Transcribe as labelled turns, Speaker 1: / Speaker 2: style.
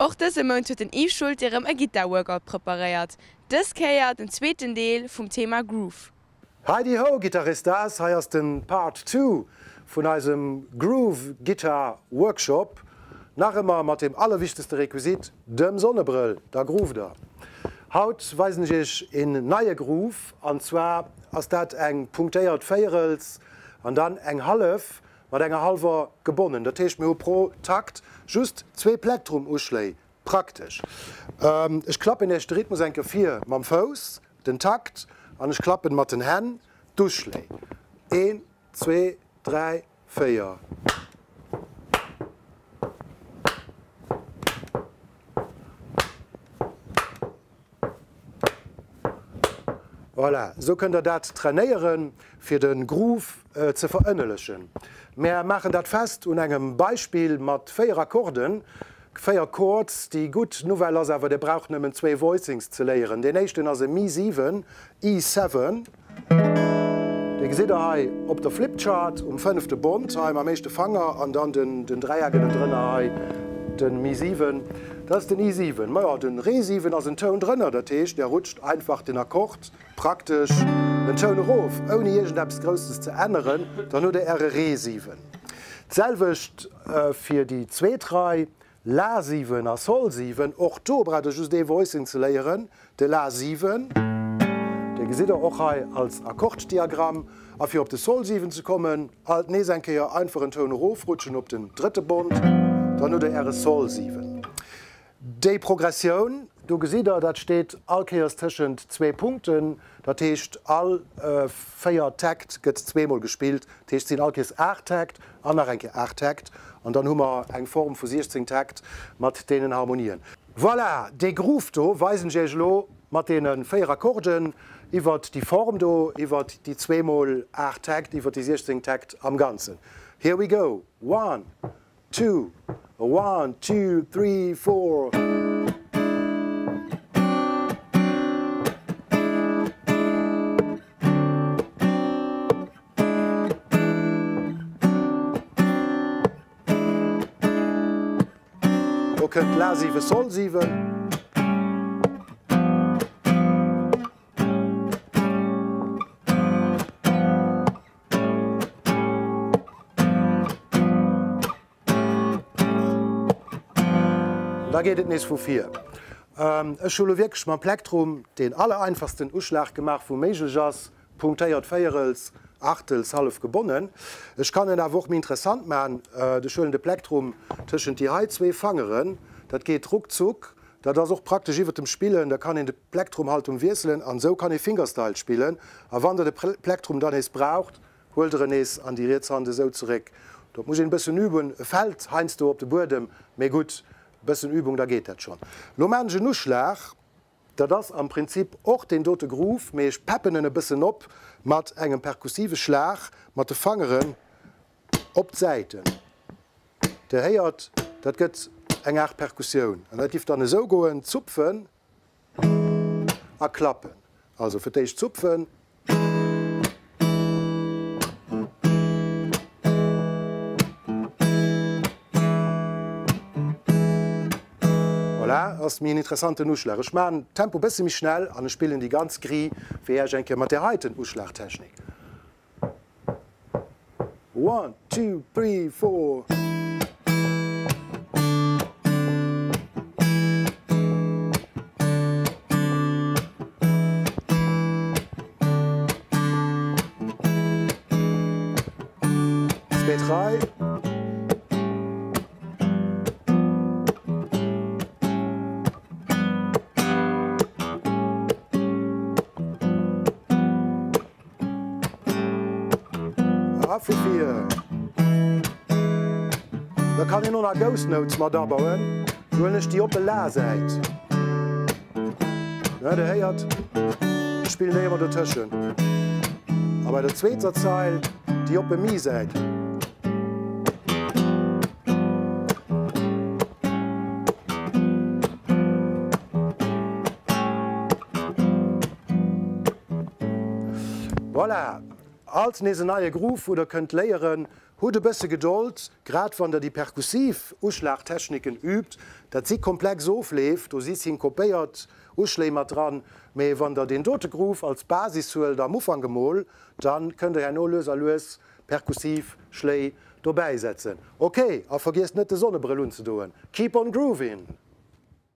Speaker 1: Och dëse Mount huet den Yves Schulte erëm e Gittar-Workout preparéiert, dës Kéier den zweeten Deel vum Thema Groove.
Speaker 2: Heidi ho Guitaristas, hei ass den Part Two vun eisem Groove Guitar Workshop, nach ëmmer mat dem allerwichtegste Requisit, dem Sonnebrëll, da groovt der. Haut weisen ech iech een neie Groove, an zwar ass dat eng punktéiert Véierels an dann eng Hallef Mat enger hallwer gebonnen. Dat heescht, mir hu pro Takt just zwee Plektrum-Uschléi. Praktesch. Ech klappen Iech de Rhythmus eng Kéier vir mam Fouss, den Takt, an ech klappen mat den Hänn d'Uschléi. Een, zwee, dräi, véier. Voilà, esou kënnt der dat trainéieren, fir de Groove ze verënnelechen. Mär maachen dat fest un engem Beispill mat 4 Akkorden, 4 Chords. Déi gutt Nouvelle ass awer, dir braucht nëmmen zwee Voicings ze léieren. Deen éischten ass e Mi 7, E7. Dee gesitt der hei op der Flipchart um fënnefte Bond, hei mam éischte Fanger an dann den Dräieck ënnendrënner hei, de Mi 7. Dat ass den E7. Majo, den Re 7 ass en Toun drënner, dat heescht, der rutscht einfach den Akkord praktesch en Toun erof, ouni iergendeppes Grousses ze änneren, dann hutt der äre Re 7. D'selwecht fir déi zweet Rei, La 7 a Sol 7, och do braucht der just ee Voicing ze léieren, de La 7. Dee gesitt der och hei als Akkorddiagramm. A fir op de Sol 7 ze kommen, alt nees eng Kéier einfach en Toun erofrutschen op den drëtte Bond, dann hutt der äre Sol 7. Déi Progressioun do gesitt der, dat steet all Kéiers tëschent zwee Punkten, dat heescht all 4 Täkt gëtt zweemol gespillt, dat heescht et sinn all Kéiers 8 Täkt an nach eng Kéier 8 Täkt an dann hu mer eng Form vu 16 Täkt mat deenen Harmonien. Voilà, dee Groove do weisen ech iech elo mat deene 4 Akkorden iwwert déi Form do, iwwert déi zweemol 8 Täkt, iwwert déi 16 Täkt am Ganzen. Here we go, one, Two, one, two, three, four. Do kënnt La 7, Sol 7. Da geet et nees vu vir. Ech hu lo wierklech mam Plektrum deen allereinfachsten Uschlag gemaach wou méiglech ass, punktéiert Véierels, Achtels, hallef gebonnen. Ech kann en awer och méi interessant man, ech huelen de Plektrum tëschent déi hei zwee Fangeren, dat geet ruckzuck, dat ass och praktesch iwwert dem Spillen, da kann een de Plektrumhaltung wiesselen an esou kann ee Fingerstyle spillen. A wann der de Plektrum dann nees braucht, huelt der en nees an déi riets Hand esou zeréck. Dat muss een e bëssen üben, e fält heiansdo op de Buedem, mee gutt, e bëssen Übung, da geet dat schonn. Lo maan ech en Uschlag, dat ass am Prinzip och deen dote Groove, mee ech peppen en e bëssen op mat engem perkussive Schlag mat de Fangeren op d'Säiten. Der héiert, dat gëtt eng Aart Perkussioun an dat giff dann esou goen, zupfen a klappen. Also fir d'éischt zupfen. Voilà, ass méi en interessanten Uschlag. Ech maachen Tempo bësse méi schnell an ech spillen déi ganz Grille fir Iech eng Kéier mat där heiten Uschlagtechnik. One, two, three, four. Zweet Rei. A vu vir. Da kann een och nach Ghost Notes mat abauen. Do huelen ech déi oppe La-Säit. Ne, der héiert, ech spillen déi ëmmer dotëschent. A bei der zweeter Zeil déi oppe Mi-Säit. Voilà, alt nees en neie Groove wou der kënnt léieren. Hutt e bësse Gedold, grad wann der déi perkussiv Uschlagtechniken übt. Dat si komplex Ofleef, do si synkopéiert Uschléi mat dran. Mee wann der deen dote Groove als Basis huelt am Ufank emol, da kënnt der herno lues a lues perkussiv Schléi dobäi setzen. Ok, a vergiesst net de Sonnebrëll unzedoen. Keep on groovin'!